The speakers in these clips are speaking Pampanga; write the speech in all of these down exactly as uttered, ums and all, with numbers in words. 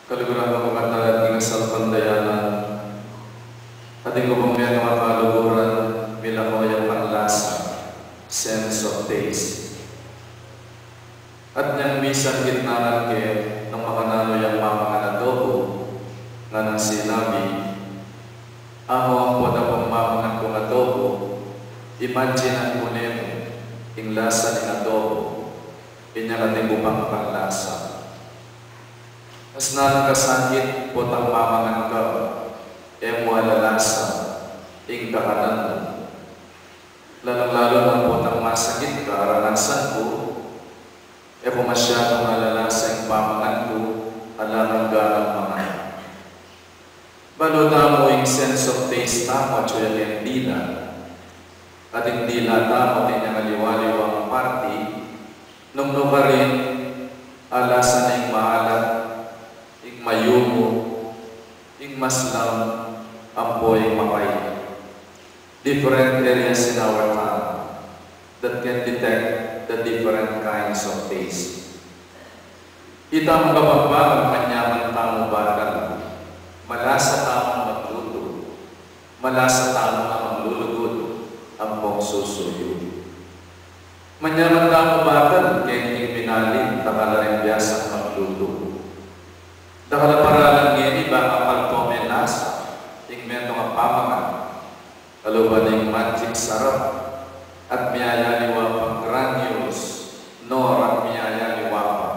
Kaluguran ku king kasalpantayanan, atin ku pung metung a kaluguran, milako yang panlasa, sense of taste. At nyang misan gitna ngan ke nung makananu yang mamangan adobo, nganang sinabi, "Amu, ampo da pung mamangan kung adobo, imagine-an ku ne mu ing lasa ning adobo, inya atin ku pang panlasa." Mas nanung kasakit potang mamangan ka, e mu alalasa ing kakanan mu. Lalung-lalu na potang masakit karanasan ku, e ku masyadung alalasa ing pamangan ku, ala kang ganang mangan. Balu tamu ing sense of taste tamu, atyu ya king dila. Ating dila tamu, atin yang aliwa-aliwang parti, nung nukarin, alasa na ing maalat, ing mayumu, ing maslam, ampo ing mapait. Different areas in our tongue that can detect the different kinds of taste. Itamung kapampangan, manyaman tamu bakal, malasa tamung magluto, malasa tamung manglulugud ampong susuyu. Manyaman tamu bakal, keng ing minalin, dakal la ring biasang magluto. Dakal a paralan ngeni, baka palto me lasa ing metung a pamangan. Kaluban ning magic sarap, at miyayaliwa pang granules, nor at miyayaliwa pa,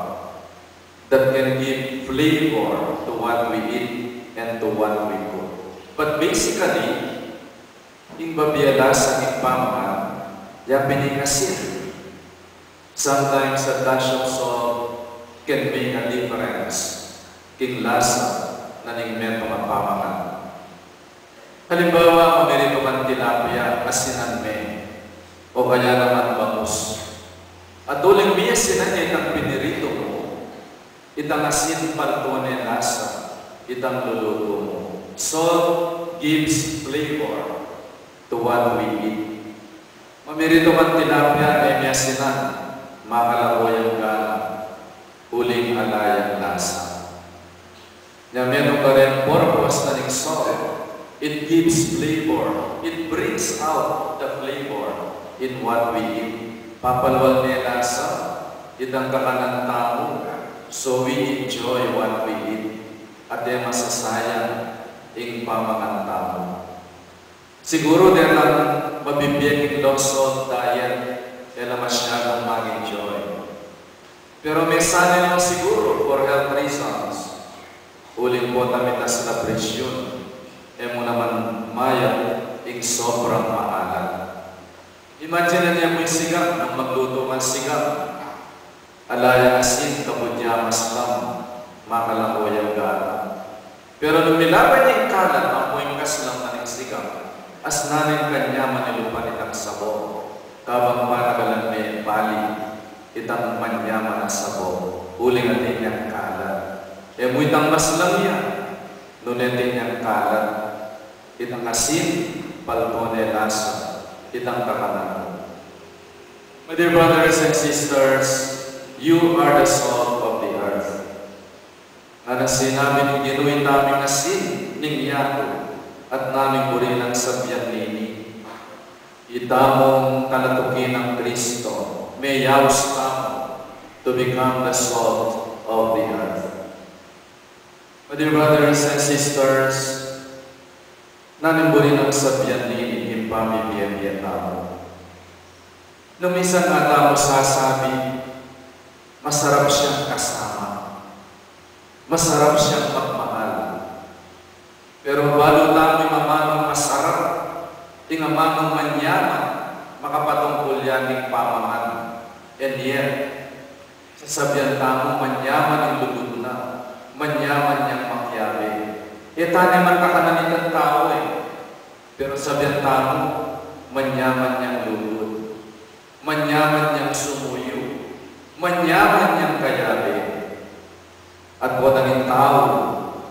that can give flavor to what we eat and to what we cook. But basically, ing babie lasa ning pamangan, ya pin ing asin. Sometimes a dash of salt can make a difference king lasa na ning metung a pamangan. Halimbawa, mamiritu kang tilapia, asinan me, o kaya naman bangus. At uling miasinan ne itang piniritu mu, itang asin palto ne lasa itang lulutu mu. Salt gives flavor to what we eat. Mamiritu kang tilapia, e miasinan, makalako yang gana, uling ala yang lasa. Nya metung karing purpose na ning salt, it gives flavor, it brings out the flavor in what we eat. Papalwal ne lasa itang kakanan tamu, so we enjoy what we eat. At e masasayang ing pamangan tamu. Siguru detang mabibie king low salt diet, e la masyadung mag-enjoy. Pero mesanil lang siguru for health reasons. Uling pota mitas la presyun, e mu naman mayap ing sobrang maalat. Imagine ye mu ing sigang, nung magluto kang sigang, ala yang asin, kabud ya maslam, makalako yang gana. Pero nung milaban ye ing kalat ampo ing kaslam na ning sigang, asnan ing kanyaman, ilupan itang sabo, kabang panagalan me bali itang manyaman a sabo, uling atin yang kalat. E mu itang maslam ya, nune atin yang kalat, itang asin, palto ne lasa itang kakanan mu. My dear brothers and sisters, you are the salt of the earth. Ngana sinabi ning Ginu, itamu ing asin ning yatu, at nanung buri nang sabian nini, itamung talatuki nang Kristo, meyaus tamu to become the salt of the earth. My dear brothers and sisters, nanung buri nang sabian nini king pamibie-bie tamu? Nung minsan nga tamu sasabi, masarap siyang kasama, masarap siyang magmahal. Pero balu tamu ing amanung masarap, ing amanung manyaman, makapatungkul ya king pamangan. And yet, sasabian tamu, manyaman ing lugud na, manyaman yang makiabe. E tane man kakanan itang tau, e. Pero sabian tamu, manyaman yang lugud, manyaman yang sumuyu, manyaman yang kayabe. At potang ing tau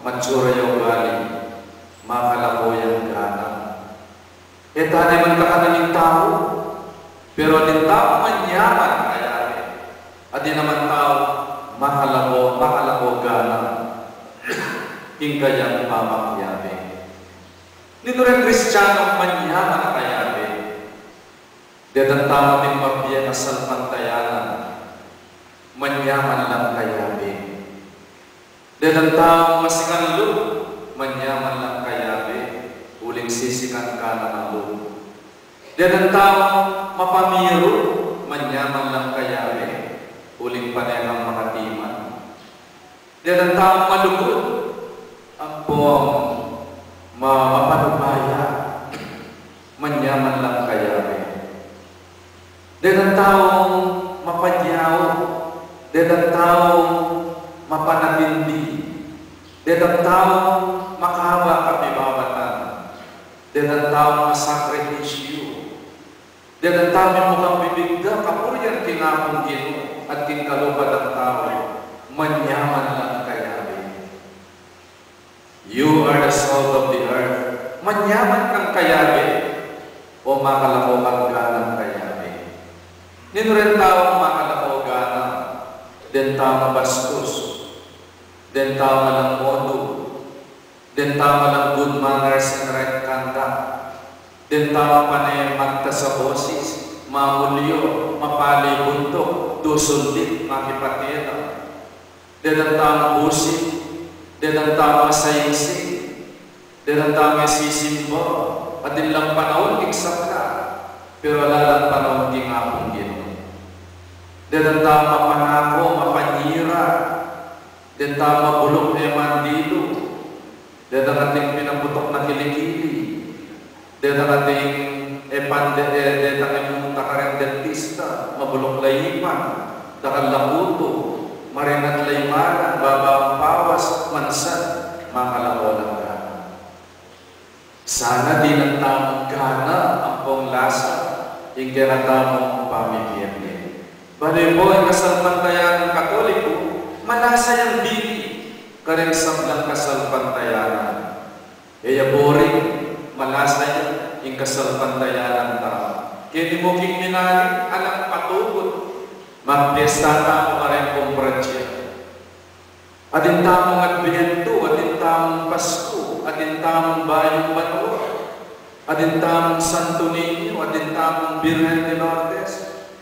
matsura ya ugali, makalako yang gana. E tane man kakanan ing tau, pero atin tau manyaman, kayabe. Atin naman tau makalako, makalako gana. king kayang pamakiabe. Ninu ring Kristianung manyaman a kayabe? Dedan tamu ating mabie a kasalpantayanan, manyaman lang kayabe. Dedan tamung masikan lub, manyaman lang kayabe, uling sisikan ka na ng lub. Dedan tamung mapamiru, manyaman lang kayabe, uling pane kang makatiman. Dedan tamung malugud, ampong ma-, mapanubaya, manyaman lang kayabe. Dedan tamung mapadyaw, dedan tamung mapanatindi, dedan tamung makaba kapibabatan, dedan tamung masakripisyu, dedan tamung mukang bibigda kapurian king Apung Ginu at king kalupa dang tau, manyaman lang kayabe. You are the salt of the earth. Manyaman kang kayabe, o makalako kang ganang kayabe. Ninu ring taung makalako gana? Deng taung mabastus, deng taung alang modu, deng taung alang good manners and right conduct, deng taung pane magtas a bosis, mamulyo, mapali buntuk, dusulit, makipatela. Dedan taung busit, dedan taung masaingsing, dedan taung e sisimba, atin lang panaun king sabla, pero ala lang panaun king Apung Ginu. Dedan taung mapanako, mapanyira, dedan taung mabuluk e mandilu, dedan ating pinaputok na kilikili, dedan ating e pande, e, dedan e munta kareng dentista, mabuluk la ipan, dakal la kutu, maringat la imalan, baba ing pawas, mansan, makalako lang gana. Sana dinan tamung gana ampong lasa ing kekatamung pamipirmi. Bale po, ing kasalpantayanan Katoliko, malasa yang bini kareng sablang kasalpantayanan. E ya boring, malasa ya ing kasalpantayanan tamu. Keni mu king minaling, alang patugut, magpiesta tamu kareng kumpradya. Atin tamung Adbientu, atin tamung Pasku, atin tamung Bayung Banua, atin tamung Santo Niño, atin tamung Birhen de Lourdes,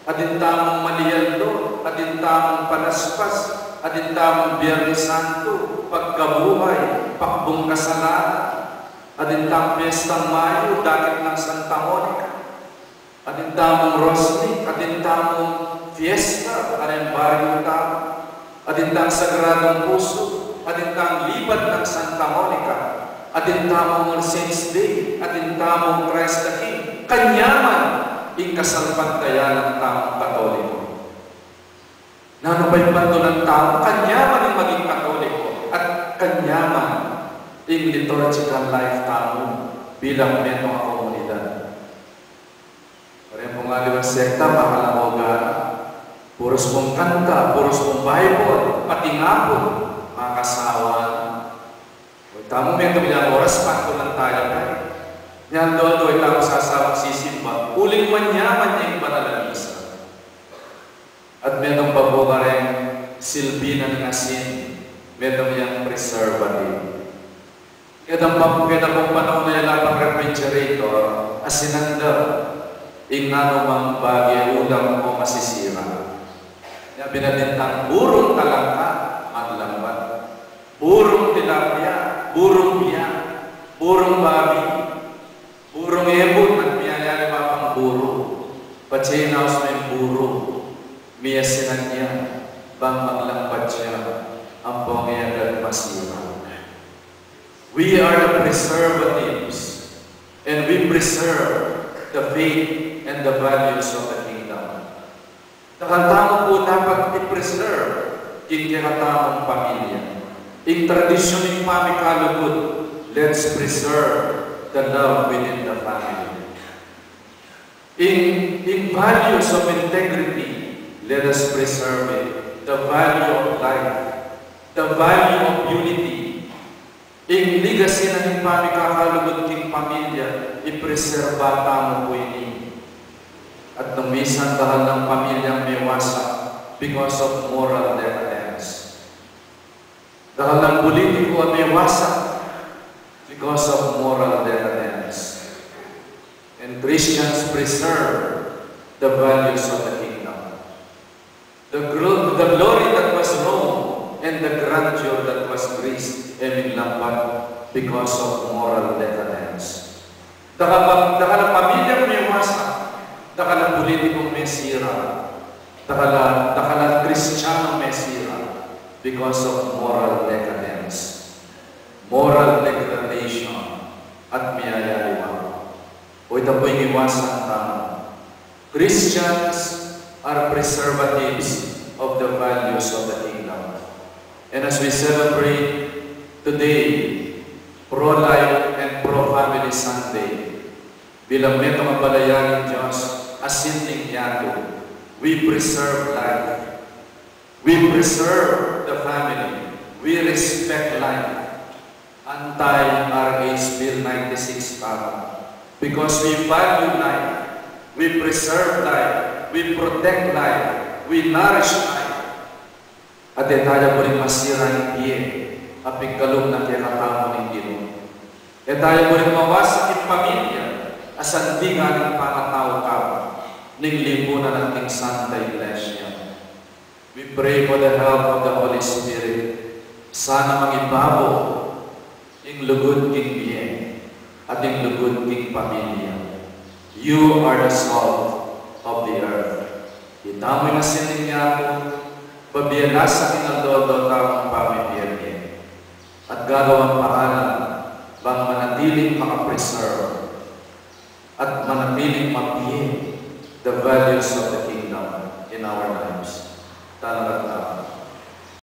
atin tamung Malialu, atin tamung Palaspas, atin tamung Biernes Santo, Pagkabuhay, Pakbung Kasalanan, atin tamung Piestang Mayo, Dakit nang Santa Monica, atin tamung Rosnik, atin tamung fiesta kareng baryu tamu, atin tamung Sagradong Puso, atin tamung Libad nang Santa Monica, atin tamung All Saints Day, atin tamung Christ the King. Kanyaman ing kasalpantayanan tamung Katoliko. Nanu pa ing pantulan tamu, kanyaman ing maging Katoliko, at kanyaman ing liturgical life tamu bilang metung a komunidad. Kareng pung aliwang sekta, makalako gana. Puros pung kanta, puros pung Bible, pati ngapun, makasawa na. O, tamu, metung yang oras, pantulan taya pa. Nyang dodo, e tamu sasawang sisimba, uling manyaman ya ing banal a misa. At metung pa pu kareng silbi na ning asin, metung yang preservative. Keta pa, keta pung panaun a ala pang refrigerator, asinan da ing nanu mang bage, ulam o masisira. Nya binatintang burung talangka, maglambat. Burung tilapia, burung bia, burung babi, burung ebun, at miyayari pa pang burung. Patse inaus me ing burung, miasinan ya, bang maglambat ya, ampong e agad masira. We are the preservatives, and we preserve the faith and the values of the kingdom. Dakal tamu pu dapat i-preserve king kekatamung pamilya. Ing tradisyun ning pamikalugud, let's preserve the love within the family. Ing, ing values of integrity, let us preserve it. The value of life, the value of unity. Ing legacy na ning pamikakalugud king pamilya, ipreserba tamu pu ini. At nung misan dakal nang pamilyang mewasak because of moral decadence. Dakal nang politiku a mewasak because of moral decadence. And Christians preserve the values of the kingdom. The, glo- the glory that was Rome and the grandeur that was Greece, e minglambat because of moral decadence. Dakal a, dakal a pamilya mewasak, dakal a politiku mesira, dakal a, dakal a Kristiyanu mesira because of moral decadence, moral degradation, at miyayaliwa. O ita pu ing iwasan tamu. Christians are preservatives of the values of the kingdom. And as we celebrate today Pro-Life and Pro-Family Sunday, bilang metung a balayan ning Dios a sin ning yatu, we preserve life. We preserve the family. We respect life. Anti-R H Bill ninety-six tamu. Because we value life, we preserve life, we protect life, we nourish life. At e taya buring masira ing bie a pigkalub na kekatamu ning Ginu. E taya buring mawasak ing pamilya a sandigan ning pangatau tamu ning lipunan at ning Santa Iglesia. We pray for the help of the Holy Spirit. Sana mangibabu ing lugud king bie at ing lugud king pamilya. You are the salt of the earth. Itamu ing asin ning yatu, babie lasa king aldo-aldo tamung pamibie. At gagawang pangalan bang manatiling makapreserve at manatiling mabie the values of